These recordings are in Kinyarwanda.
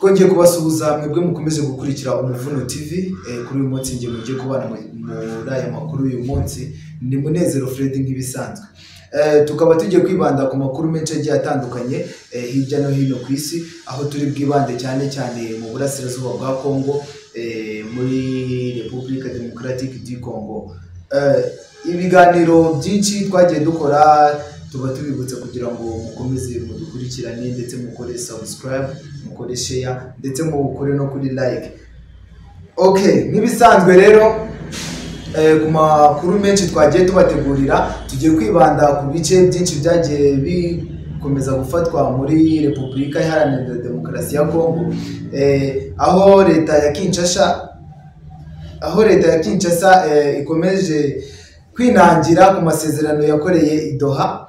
Twongeye kubasuhuza mwebwe mukomeze gukurikira Umuvuno TV. Kuri uyu munsi ngiye mugiye kubana muri aya makuru. Uyu munsi ni Munezero Fred nk'ibisanzwe. Tukaba tugiye kwibanda ku makuru menshi agiye atandukanye hirya no hino ku isi, aho turi bwibande cyane cyane mu burasirazuba bwa Congo, muri République Démocratique du Congo. Ibiganiro byinshi twagiye dukora tuba tubibutsa kugira ngo mukomeze mudukurikirane, ndetse mukore subscribe, mukore share, ndetse mukore no kuri like. Okay, nk'ibisanzwe rero ku makuru menshi twagiye tubategurira, tugiye kwibanda ku bice byinshi byagiye bikomeza gufatwa muri Repubulika Iharanira Demokarasi ya Kongo, aho leta ya Kinshasa ikomeje kwinangira ku masezerano yakoreye i Doha.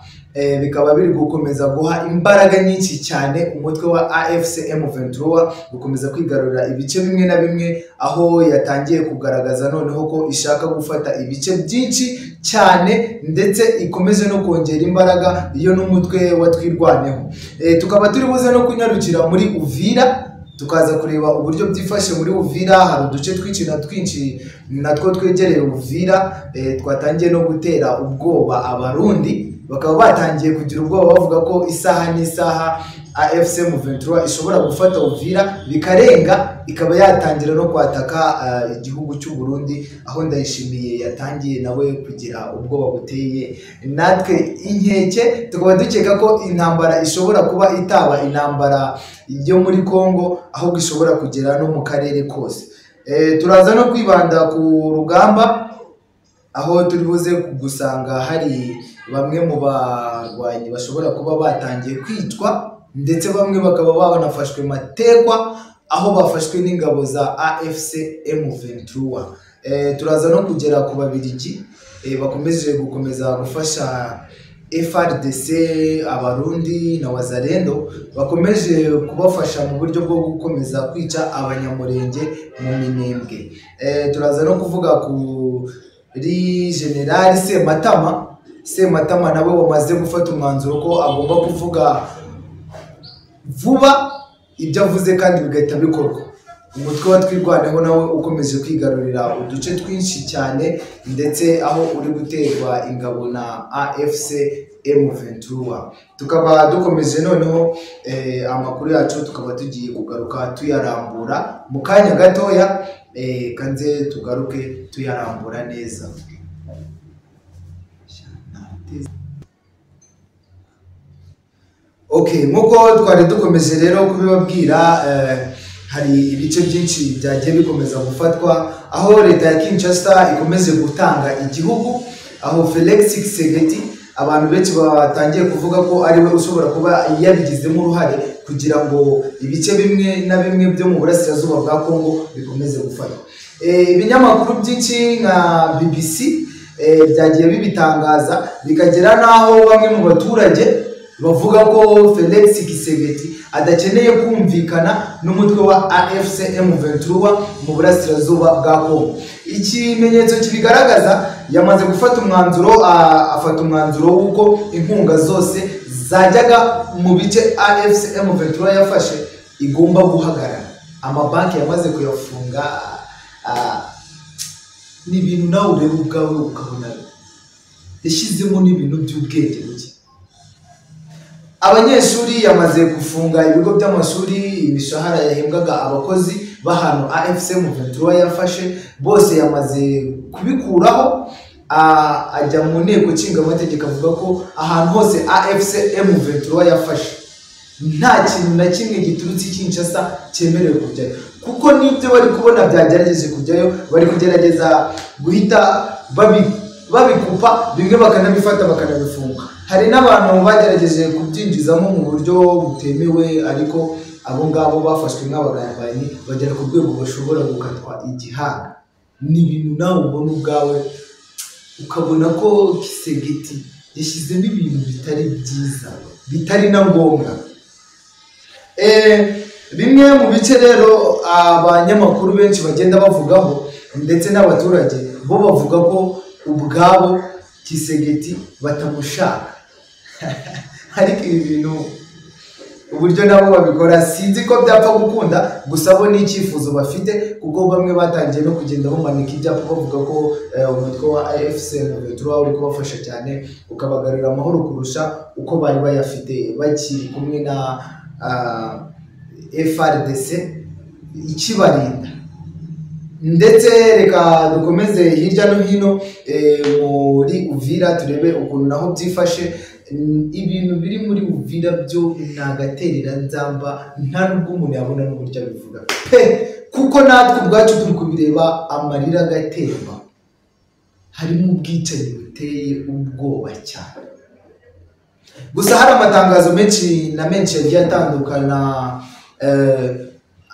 Bikaba biri gukomeza guha imbaraga nyinshi cyane umutwe wa AFC M23 gukomeza kwigarurira ibice bimwe na bimwe, aho yatangiye kugaragaza noneho ko ishaka gufata ibice byinshi cyane, ndetse ikomeje no kongera imbaraga iyo n'umutwe wa Twirwaneho. Tukaba turi buze no kunyarukira muri Uvira, tukaza kureba uburyo byifashe muri Uvira. Hari uduce twinshi na twinshi natwo twegereye Uvira, twatangiye no gutera ubwoba Abarundi, bakaba batangiye kugira ubwoba bavuga ko isaha n'isaha AFC M23 ishobora gufata Uvira bikarenga, ikaba yatangira no kwataka igihugu cy'u Burundi, aho Ndayishimiye yatangiye nawe kugira ubwoba buteye natwe inkeke. Tukaba dukeka ko intambara ishobora kuba itaba intambara yo muri Congo, ahubwo ishobora kugera no mu karere kose. Turaza no kwibanda ku rugamba, aho turi buze gusanga hari bamwe mu barwanyi bashobora kuba batangiye kwicwa, ndetse bamwe bakaba banafashwe matekwa, aho bafashwe n'ingabo za AFC M23. Turaza no kugera ku Babirigi bakomeje gukomeza gufasha FARDC, Abarundi na Wazalendo, bakomeje kubafasha mu buryo bwo gukomeza kwica Abanyamurenge mu Minembwe. Turaza no kuvuga ku General Sematama nawe wamaze gufata umwanzuro ko agomba kuvuga vuba ibyo avuze kandi bigahita bikorwa. Umutwe wa Twirwaneho nawe ukomeje kwigarurira uduce twinshi cyane, ndetse aho uri guterwa ingabo na AFC M23. Tukaba dukomeje noneho amakuru yacu, tukaba tugiye kugaruka tuyarambura mu kanya gatoya. Kanze tugaruke tuyarambura neza. Okay, nkuko twari dukomeje rero kubibabwira, hari ibice byinshi byagiye bikomeza gufatwa, aho leta ya Kinshasa ikomeje gutanga igihugu, aho Felix Tshisekedi abantu benshi batangiye kuvuga ko ari we ushobora kuba yabigizemo uruhare kugira ngo ibice bimwe na bimwe byo mu burasirazuba bwa Kongo bikomeze gufatwa. Ibinyamakuru byinshi nka BBC byagiye bibitangaza, bikagera naho bamwe mu baturage bavuga ko Felix Tshisekedi adakeneye kumvikana n'umutwe wa AFC M23 mu burasirazuba bwa Kongo. Ikimenyetso kibigaragaza, yamaze gufata umwanzuro, afata umwanzuro w'uko inkunga zose zajyaga mu bice AFC M23 yafashe igomba guhagarara. Amabanki yamaze kuyafunga. Ni ibintu nawe ureba ubwawe ukabona yashyizemo n'ibintu by'ubwenge buke. Abanyeshuri yamaze gufunga ibigo by'amashuri, imishahara yahembwaga abakozi b'ahantu AFC M23 yafashe bose yamaze kubikuraho. Ajya mu nteko nshingamategeko avuga ko ahantu hose AFC M23 yafashe nta kintu na kimwe giturutse Kinshasa cyemerewe kujyayo, kuko nibyo bari kubona byagerageje kujyayo, bari kugerageza guhita babikupa bimwe bakanabifata bakanabifunga. Hari n'abantu bagerageje kubyinjizamo mu buryo butemewe, ariko abo ngabo bafashwe nk'abagambanyi bagera ku rwego bashobora gukatwa igihanga. Ni ibintu nawe ubona ubwawe ukabona ko Tshisekedi yashyizemo ibintu bitari byiza, bitari na ngombwa. Bimwe mu bice rero abanyamakuru benshi bagenda bavugaho, ndetse n'abaturage bo bavuga ko ubwabo Tshisekedi batamushaka. Ariko ibi bintu Uburyo nabo babikora sinzi ko byapfa gukunda, gusa bo ni icyifuzo bafite, kuko bamwe batangiye no kugenda bamanika ibyapa bavuga ko umutwe wa AFC M23 uri kubafasha cyane ukabagarurira amahoro kurusha uko bari bayafite bakiri kumwe na FARDC ikibarinda. Ndetse reka dukomeze hirya no hino muri Uvira turebe ukuntu naho byifashe. Ibintu biri muri Uvira byo nagaterera nzamba, nta nubwo umuntu yabona n'uburyo abivuga pe, kuko natwe ubwacu turi kubireba amarira agatemba. Harimo ubwicanyi buteye ubwoba cyane. Gusa hari amatangazo menshi na menshi yagiye atandukana,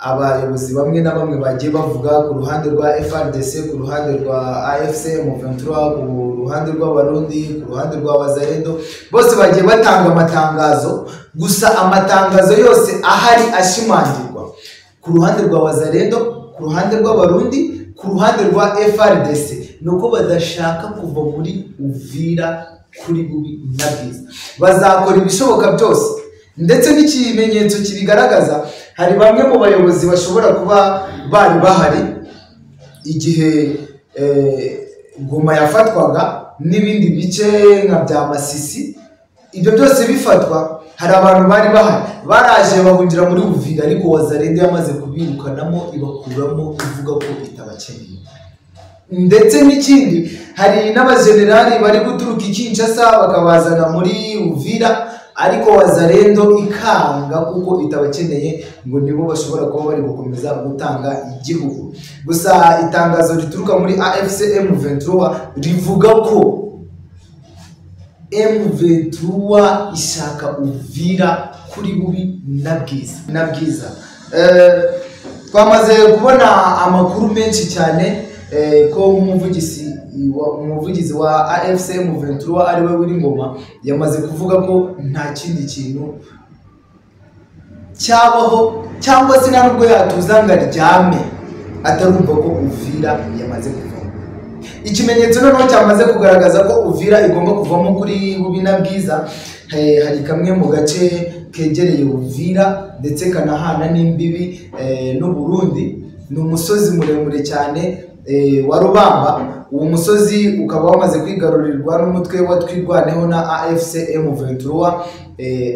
abayobozi bamwe na bamwe bagiye bavuga ku ruhande rwa FARDC, ku ruhande rwa AFC M23, ku ruhande rw'Abarundi, ku ruhande rwa Wazalendo, bose bagiye batanga amatangazo. Gusa amatangazo yose ahari ashimangirwa ku ruhande rwa Wazalendo, ku ruhande rw'Abarundi, ku ruhande rwa FARDC, nuko badashaka kuva muri Uvira kuri bubi na bwiza. Bazakora ibishoboka byose, ndetse n'ikimenyetso kibigaragaza, hari bamwe mu bayobozi bashobora kuba bari bahari igihe Goma yafatwaga n'ibindi bice nka bya Masisi, ibyo byose bifatwa hari abantu bari bahari baraje bahungira muri Uvira, ariko Wazalendo yamaze kubirukanamo ibakuramo ivuga ko itabakeneye. Ndetse n'ikindi, hari n'abajenerali bari guturuka i Kinshasa bakabazana muri Uvira, ariko Wazalendo ikanga kuko itabakeneye, ngo nibo bashobora kuba bari gukomeza gutanga igihugu. Gusa itangazo rituruka muri AFC M23 rivuga ko M23 ishaka Uvira kuri bubi na bwiza na bwiza. Twamaze kubona amakuru menshi cyane ko umuvugizi wa AFC M23 ari we Willy Ngoma yamaze kuvuga ko nta kindi kintu cyabaho cyangwa se nubwo yatuza ngo aryame atarumva ko Uvira yamaze kuvamo. Ikimenyetso noneho cyamaze kugaragaza ko Uvira igomba kuvamo kuri bubi na bwiza, hari kamwe mu gace kegereye Uvira ndetse kanahana n'imbibi n'u Burundi. Ni umusozi muremure cyane wa Rubamba. Uwo musozi ukaba wamaze kwigarurirwa n'umutwe wa Twirwaneho na AFC M23,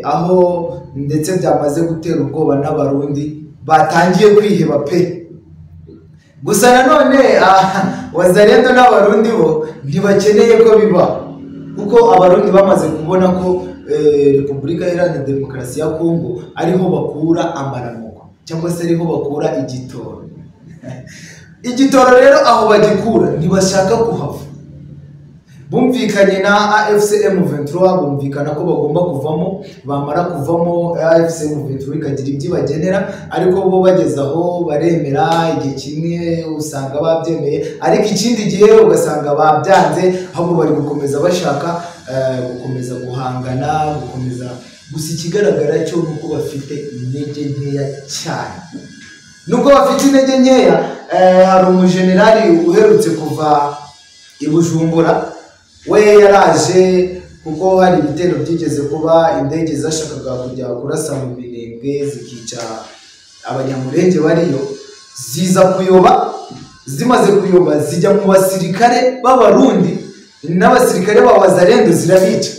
aho ndetse byamaze gutera ubwoba n'Abarundi batangiye kwiheba pe. Gusa nanone Wazalendo n'Abarundi bo ntibakeneye ko biba, kuko Abarundi bamaze kubona ko Repubulika Iharanira Demokarasi ya Kongo ariho bakura amaramuko cyangwa se ariho bakura igitoro. Igitoro rero aho bagikura ntibashaka kuhava. Bumvikanye na AFC M23, bumvikana ko bagomba kuvamo, bamara kuvamo AFC M23 ikagira ibyo bagenera, ariko bo bageze aho baremera. Igihe kimwe usanga babyemeye, ariko ikindi gihe ugasanga babyanze, ahubwo bari gukomeza bashaka gukomeza guhangana, gukomeza. Gusa ikigaragara cyo nuko bafite intege nkeya cyane. Nubwo bafite intege nkeya, hari umujenerali uherutse kuva i Bujumbura, we yaraje kuko hari ibitero byigeze kuba, indege zashakaga kujya kurasa mu Minembwe zikica Abanyamurenge bariyo, ziza kuyoba. Zimaze kuyoba zijya mu basirikare b'Abarundi n'abasirikare ba Wazalendo zirabica.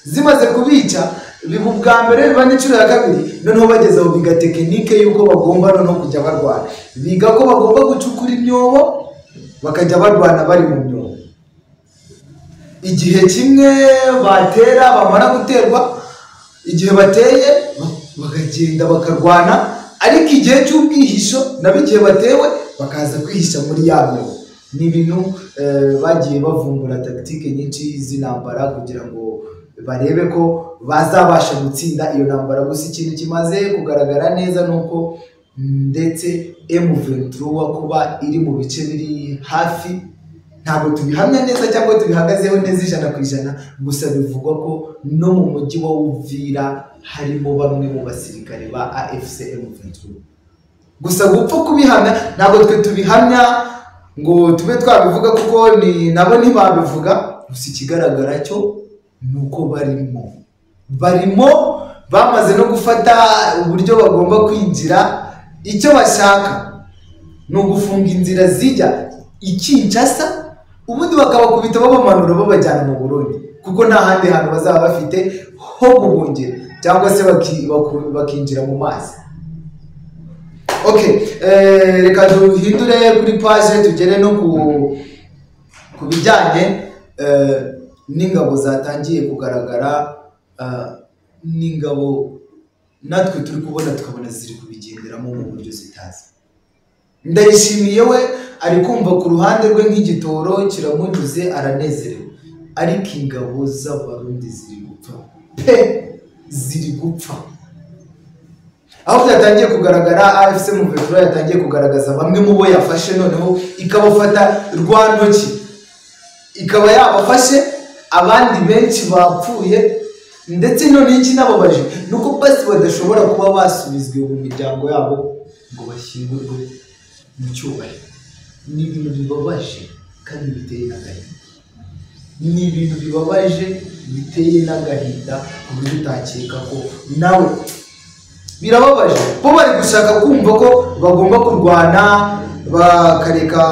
Zimaze kubica biba ubwa mbere, biba n'inshuro ya kabiri. Noneho bageze aho biga tekinike y'uko bagomba noneho kujya barwana, biga ko bagomba gucukura imyobo bakajya barwana bari mu myobo. Igihe kimwe batera, bamara guterwa, igihe bateye bakagenda bakarwana, ariko igihe cy'ubwihisho nabo igihe batewe bakaza kwihisha muri ya myobo. Ni ibintu bagiye bavumbura tactique nyinshi z'intambara kugira ngo barebe ko bazabasha gutsinda iyo ntambara. Gusa ikintu kimaze kugaragara neza nuko ndetse M23 kuba iri mu bice biri hafi, ntabwo tubihamya neza cyangwa tubihagazeho neza 100%, gusa bivugwa ko no mu mujyi wa Uvira harimo bamwe mu basirikare ba AFC M23. Gusa gupfa kubihamya ntabwo twe tubihamya ngo tube twabivuga, kuko ni nabo ntibabivuga. Gusa ikigaragara cyo nuko barimo Bamaze no gufata uburyo bagomba kwinjira. Icyo bashaka ni ugufunga inzira zijya i Kinshasa, ubundi bakabakubita babamanura babajyana mu Burundi, kuko nta handi hantu bazaba bafite ho guhungira, cyangwa se bakinjira mu mazi. Okay, reka duhindure kuri page tugere no ku bijyanye n'ingabo zatangiye kugaragara, n'ingabo natwe turi kubona tukabona ziri kubigenderamo mu buryo zitazi. Ndayishimiye we ari kumva ku ruhande rwe nk'igitoro kiramunyuze, aranezerewe, ariko ingabo z'Abarundi ziri gupfa pe, ziri gupfa. Aho byatangiye kugaragara, AFC M23 yatangiye kugaragaza bamwe mu bo yafashe, noneho ikabafata rwa ntoki, ikaba yabafashe, abandi benshi bapfuye. Ndetse none ikinababaje nuko basi badashobora kuba basubizwe mu miryango yabo ngo bashyingurwe mu cyubahiro. Ni ibintu bibabaje kandi biteye n'agahinda, ni ibintu bibabaje biteye n'agahinda ku buryo utakeka ko nawe birababaje. Bo bari gushaka kumva ko bagomba kurwana bakareka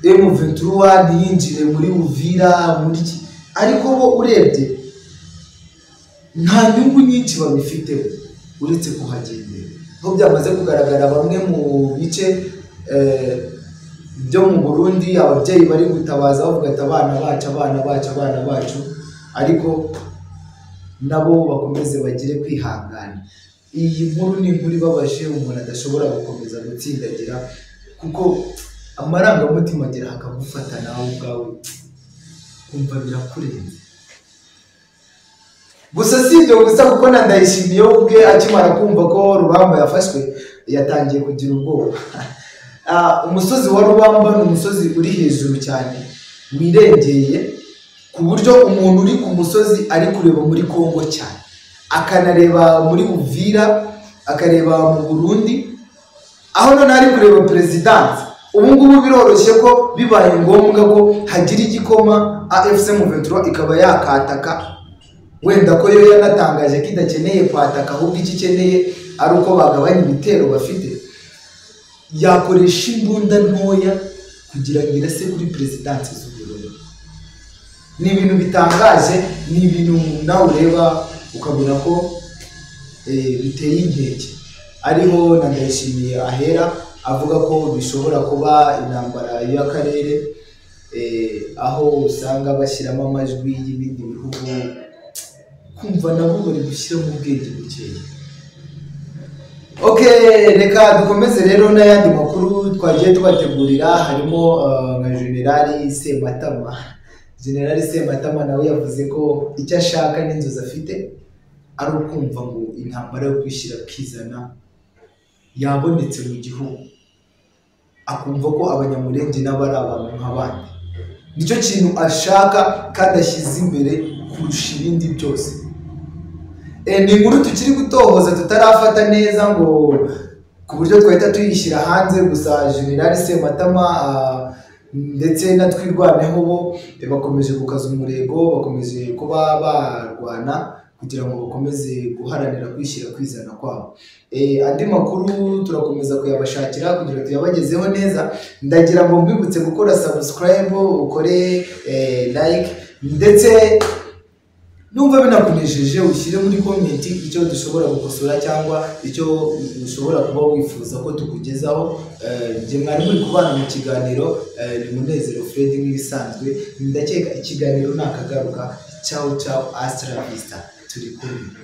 M23 ntiyinjire muri Uvira muri iki, ariko bo urebye nta nyungu nyinshi babifiteho uretse kuhagendera. Aho byamaze kugaragara bamwe mu bice byo mu Burundi, ababyeyi bari gutabaza bavuga ati abana bacu, abana bacu, abana bacu, ariko nabo bakomeze bagire kwihangana. Iyi nkuru ni inkuru ibabaje umuntu adashobora gukomeza gutsindagira, kuko amarangamutima agera akagufata nawe ubwawe kumva birakurenze. Gusa si ibyo gusa, kuko na Ndayishimiye ubwe akimara kumva ko Rubamba yafashwe yatangiye kugira ubwoba. Umusozi wa Rubamba ni umusozi uri hejuru cyane wirengeye, ku buryo umuntu uri ku musozi ari kureba muri Kongo cyane, akanareba muri Uvira, akareba mu Burundi, aho none ari kureba perezidansi. Ubu ngubu biroroshye ko bibaye ngombwa ko hagira igikoma AFC M23 ikaba yakataka, wenda ko yo yanatangaje ko idakeneye kwataka, ahubwo icyo ikeneye ari uko bagabanya ibitero bafite. Yakoresha imbunda ntoya kugira ngo irase kuri perezidansi z'u Burundi. Ni ibintu bitangaje, ni ibintu nawe ureba ukabona ko biteye inkeke. Ariho na Ndayishimiye ahera avuga ko bishobora kuba intambara y'akarere, aho usanga bashyiramo amajwi y'ibindi bihugu, kumva nabo bari gushyiramo ubwenge bukeya. Okay, reka dukomeze rero n'ayandi makuru twagiye tubategurira, harimo nka Generali Sematama. Generali Sematama nawe yavuze ko icyo ashaka n'inzozi afite ari ukumva ngo intambara yo kwishyira kwizana yabonetse mu gihugu, akumva ko Abanyamurenge nabo ari abantu nk'abandi. Nicyo kintu ashaka kandi ashyize imbere kurusha ibindi byose. Ni inkuru tukiri gutohoza tutarafata neza ngo ku buryo twahita tuyishyira hanze. Gusa General Sematama ndetse na Twirwaneho bo bakomeje gukaza umurego, bakomeje kuba barwana kugira ngo bakomeze guharanira kwishyira kwizana kwabo. Andi makuru turakomeza kuyabashakira kugira tuyabagezeho neza. Ndagira ngo mbibutse gukora subscribe, ukore like, ndetse numva binakunejeje ushyire muri comment icyo dushobora gukosora cyangwa icyo ushobora kuba wifuza ko tukugezaho. Njye mwari muri kubana mu kiganiro, ni Munezero Fred nk'ibisanzwe. Ndakeka ikiganiro nakagaruka. Ciao ciao, hasta la vista, turi kumwe.